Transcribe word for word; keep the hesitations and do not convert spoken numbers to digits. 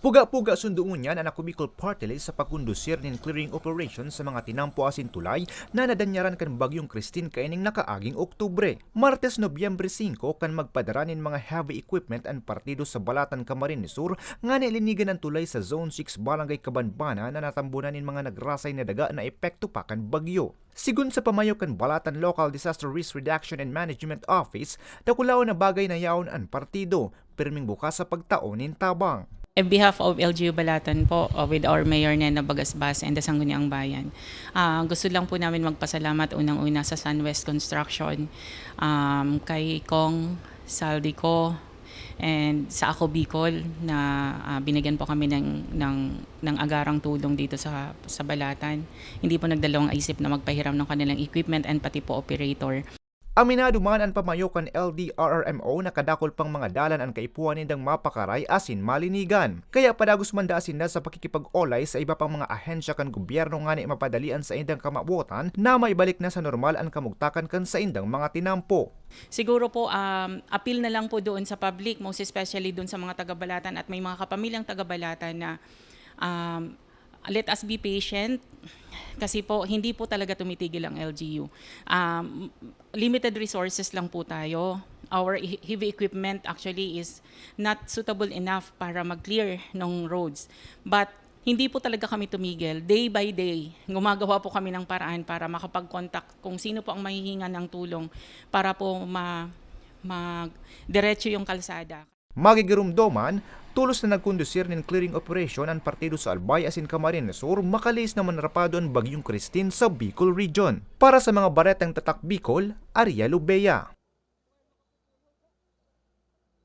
Puga-puga sundo ngunyan an Ako Bicol Party List sa pagkondusir nin clearing operation sa mga tinampo asin tulay na nadanyaran kan Bagyong Christine kaining nakaaging Oktubre. Martes, Nobyembre singko, kan magpadara nin mga heavy equipment an partido sa Balatan, Camarines Sur, ngani linigan an tulay sa Zone six, Barangay Kabanbanan, na natambunan nin mga nagrasay na daga na epekto pa kan bagyo. Sigon sa pamayo kan Balatan Local Disaster Risk Reduction and Management Office, dakulaon na bagay na yaon an partido, pirming bukas sa pagtao nin tabang. In behalf of L G U Balatan po, uh, with our Mayor Nena Bagasbas and the Sangguniang Bayan, ah, gusto lang po namin magpasalamat unang-una sa Sunwest Construction, um, kay Kong Saldico, and sa Ako Bicol na, ah, binigyan po kami ng, ng, ng agarang tulong dito sa, sa Balatan. Hindi po nagdalawang isip na magpahiram ng kanilang equipment and pati po operator. Aminado man an pamayo kan L D R R M O na kadakul pang mga dalan an kaipuhan nindang mapakaray asin malinigan. Kaya padagos man daa sinda sa pakikipag-olay sa iba pang mga ahensya kan gobyerno ngani mapadali an saindang kamawotan na maibalik na sa normal an kamugtakan kan saindang mga tinampo. Siguro po, um, appeal na lang po doon sa public, most especially doon sa mga taga-Balatan at may mga kapamilyang taga-Balatan na, um, let us be patient kasi po, hindi po talaga tumitigil ang L G U. Um, limited resources lang po tayo. Our he-, heavy equipment actually is not suitable enough para mag-clear ng roads. But hindi po talaga kami tumigil. Day by day, gumagawa po kami ng paraan para makapag-contact kung sino po ang mahihingan ng tulong para po ma-, mag-diretso yung kalsada. Magigirumdoman, tolos na nagkondusir nin clearing operation an partido sa Albay asin Camarines Sur, makalihis na manrapado an Bagyong Christine sa Bicol Region. Para sa mga Baretang Tatak Bicol, Ariel Obeya.